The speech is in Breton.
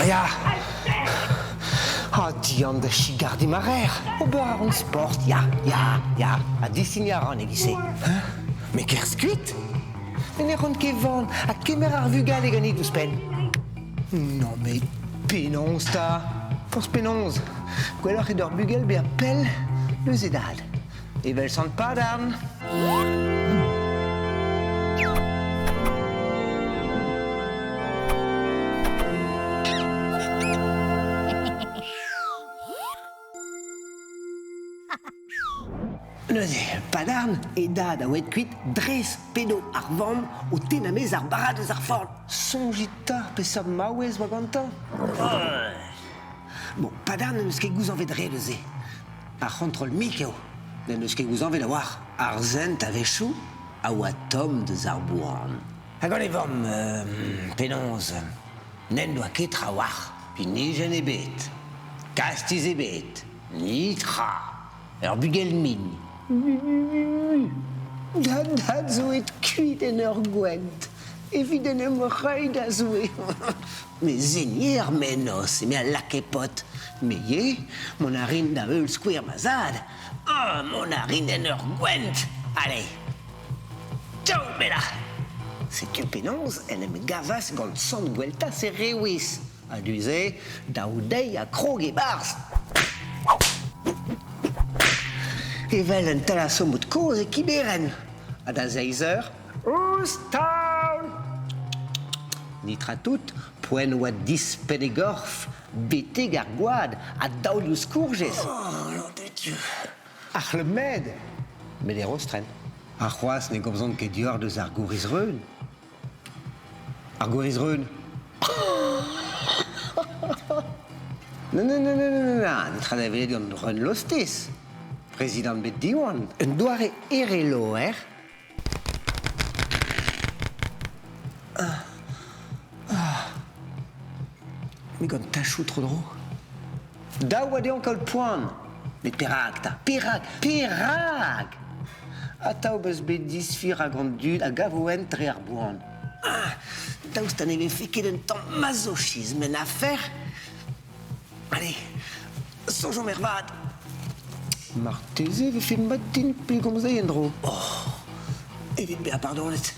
Ya Ha dian da chigardiñ ma rer. Ober a ran sport, ya, ya, ya. Ha disignañ a ran e-giz-se. Hein Me kerzh kuit Me ne ran ket van ha kemer ar vugale ganit ouzhpenn. Non mais penaos 'ta Forzh penaos. Gwelloc'h eo d'ur bugel bezañ pell eus e dad. Evel Sant Padarn. Neuze, Padarn, e dad a oa kuit dres p'edo ar vamm o tennañ maez ar bara deus ar forn. Soñjit 'ta peseurt maouez oa gantañ. Bon, Padarn n'en deus ket gouzañvet re eus se. Ar c'hontrol mik eo. N'en deus ket gouzañvet a-walc'h. Ar sent a-wechoù a oa tomm deus ar boan. Ha gant e vamm, penaos, n'en doa ket trawalc'h, pinijenn ebet, kastiz ebet, netra. Ur bugel min. Da dad zo aet kuit en ur gouent evit en em reiñ da Zoue. Me zenier mennozh, eme al lakepod. Me ivez, mont a rin da heul skouer ma zad. Ah, mont a rin en ur gouent. Allez, ciao Bella! Setu penaos en em gavas gant Sant Gweltaz e Rewiz. Ha du-se, daou deiz ha krog e-barzh. Evel un talasomot kozh e Kiberen. Ha da seizh eur, ouzh taol! Netra tout, poent oa dispenn e gorf betek ar gwad a daolioù skourjez. Oh, nom de Dieu! Ar C'hlub Med! Met e Rostren. Ha c'hoazh ne gomzont ket deoc'h deus ar gouriz-reun. Ar gouriz-reun. Non, non, non, non, non, non, netra da welet gant Reun Lostez, prezidant bet Diwan. Un doare ereloer Ah. Ah. Mais gant tachoù tro-dro. Dav oa dezhañ kaout poan. Met perak 'ta Perak Perak Atav 'beus bet disfi rak an dud a gavo hent dre ar boan. Ah, daoust ha ne vefe ket un tamm mazochism en afer Allez, soñjomp ervat. Marteze e vefe mat din pellgomz dezhi en-dro. Oh, evit bezañ pardonet.